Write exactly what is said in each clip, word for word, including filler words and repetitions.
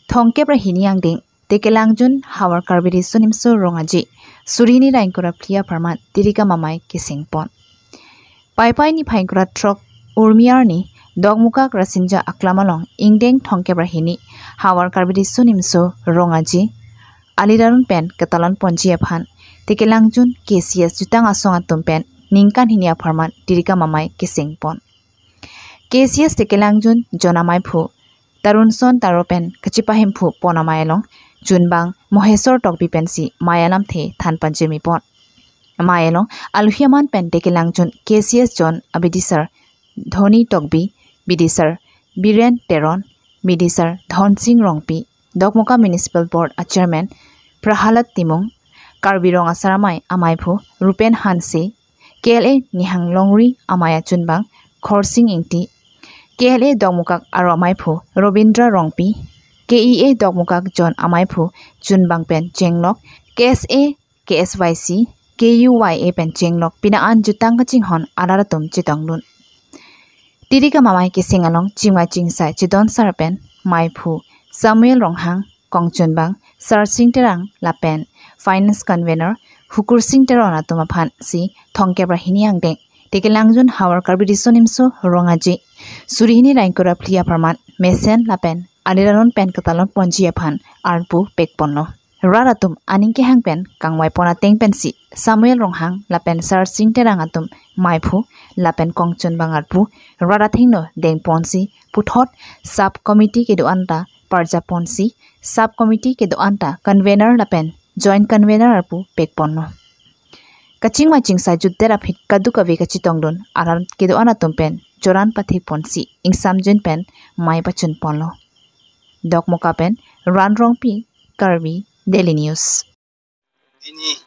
thongkep ra hini angdeng Tekelangjun Havar Karbi Riso Nimso Rong Aje suri hini ra ingkoi ra phli apharman Tirikam Amei keseng pon. Paipai niphai ingkoi ra throk Urmi arni Dokmoka Rasinja Aklam along ingdeng thongkep ra hini Havar Karbi Riso Nimso Rong Aje ali ra arun pen ketalon ponji aphan Tekelangjun K C S jutang asong atum pen ningkan hini apharman Tirikam Amei keseng pon. K C S Tekelangjun Jon Amei phu Tarunson Taro pen kachipahemphu pon amei along chunbang Mohesor Tokbi pensi mei alamthe than panjirmi pon. Amei along alohi aman pen Tekelangjun K C S Jon abidisar Dhoni Tokbi, bidisar Biren Teron, bidisar Dhonsing Rongpi, Dokmoka Municipal Board a Chairman Prahalad Timung, Karbi Rong Asar Amei amei phu Rupen Hanse, K L A Nihang Longri amei achunbang Khorsing Ingti, K L A Dokmokak aro amei phu Robindra Rongpi, K E A Dokmokak Jon amei phu chunbang pen chenglok, K S A, K S Y C, K U Y A pen chenglok pina an jutang kachinghon arat atum chetongdun. Tirikam Amei keseng along chingvai chingsai chedon sar pen mei phu Samuel Ronghang, kongchunbang Sarsing Terang lapen Finance Convener Hukursing Teron atum aphansi thongkep ra hini angdeng Tekelangjun Havar Karbi Riso Nimso Rong Aje suri hini ra ingkoi ra phli apharman mesen lapen ali ra arun pen ketalon ponji aphan arpu pek ponlo. Rat atum aning kehang pen kangvai pon ateng pensi Samuel Ronghang lapen Sarsing Terang atum mei phu lapen kongchunbang arpu rat athengno deng ponsi puthot sub committee kedo-an ta parja ponsi sub committee kedo-an ta convener lapen joint convener arpu pek ponlo. Kachingvai chingsai jutdet aphi kadokave kachetongdun arat kedo-an atum pen choran pathe ponsi ingsamjin pen mei pachun ponlo. Dokmoka pen Ran Rongpi, Karbi Daily News. Pini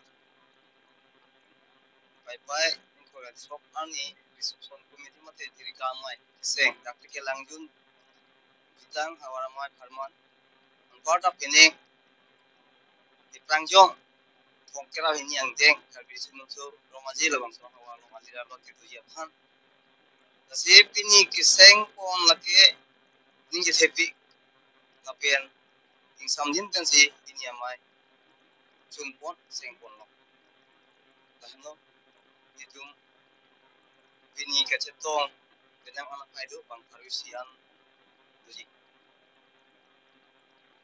Paipai ingkoi ra throk arni Reception Committee mate Tirikam Amei keseng dak Tekelangjun jutang Havar Amei apharman angkor ta pini Tirikam Jong thongkep ra hini angdeng Karbi Riso Nimso Rong Aje labangso Havar Rong Aje ra lot kedoji aphan. Lasi pini keseng pon lake ning kethepi lapen ingsamjin pensi pini amei chun pon seng ponlo. Lahenlo itum pini kachetong benang anak aido bang Karbi si an doji.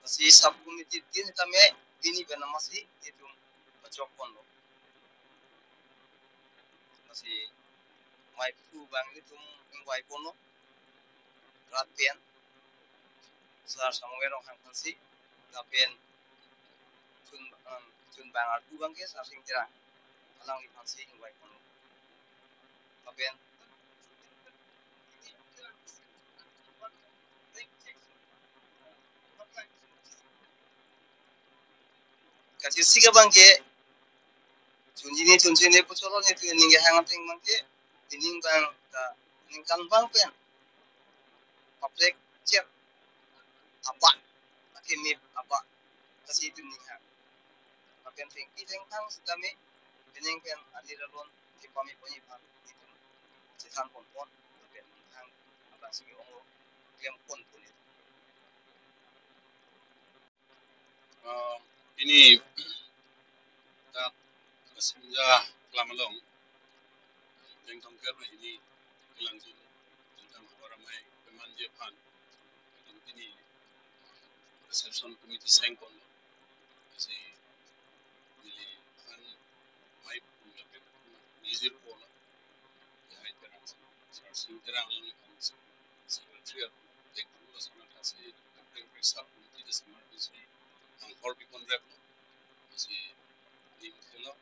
Lasi sub committee tin tame pini benamasi itum pachok ponlo. Lasi mei phu bang itum ingvai ponlo. Rat pen Sar Samuel Ronghang aphansi lapen chun, um, chunbang arpu bangke Sarsing Terang alangli aphansi ingvai ponlo. Lapen kachesik abangke chunji ne chunji ne pucholo ne tu ning kehang ateng abangke ining bang ta ningkan bang pen paprek chet abang lake mip abang kasi itum ninghang. Lapen thengpi thengphang sitame penang pen ali ra arun kepame ponji aphan itum chethan pon pon lapen ninghang abang si onglo klem pon pon itum. Ah, pini dak Rasinja Aklam along ingdeng thongkep ra hini Tekelangjun jutang Havar Amei pemanji aphan itum pini Reception Committee seng ponlo. Lasi neliphan mei phu lapen nejir ponlo. Lahai Terang, Sarsing Terang alangli aphan Secretary, Tekbru asana thasi, Kaprek Prek Sub Committee ta samar bisi anghor pi ponreplo. Lasi ning thelo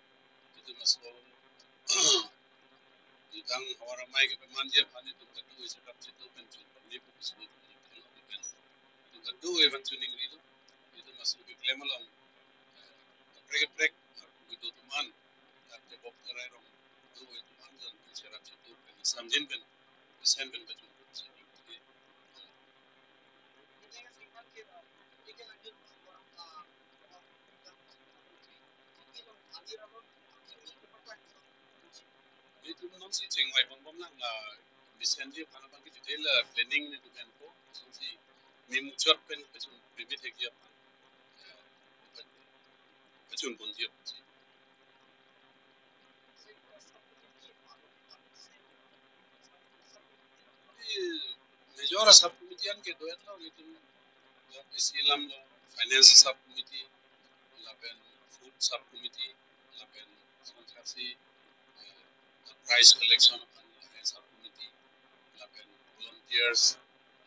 itum aso jutang Havar Amei kepemanji aphan itum kado isi rap chitu pen chun pamni pu kusi itum thelo pen itum kado evan chuning rilo. Itum aso keklem along, eh, kaprek kaprek arpu kedo atum an, dak tebok terai rong do atum an jan pen cherap chitu pen samjin pen mesen pen kachun pen si itum ke. Itum nonsi chingvai pon bom lang la mesen ji aphan abangke detail, eh, planning netum pen po, sonsi mi muchot pen kachun pimi thek ya, eh, kachun pon ya. Major a sub committee an kedo-an lo, itum, eh, isi alam lo, finance sub committee, lapen food sub committee, lapen sangkasi, eh, prize collection an lahai sub committee, lapen volunteers,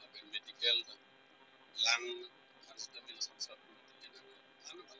lapen medical, lang, harus kami langsung sub committee, lapen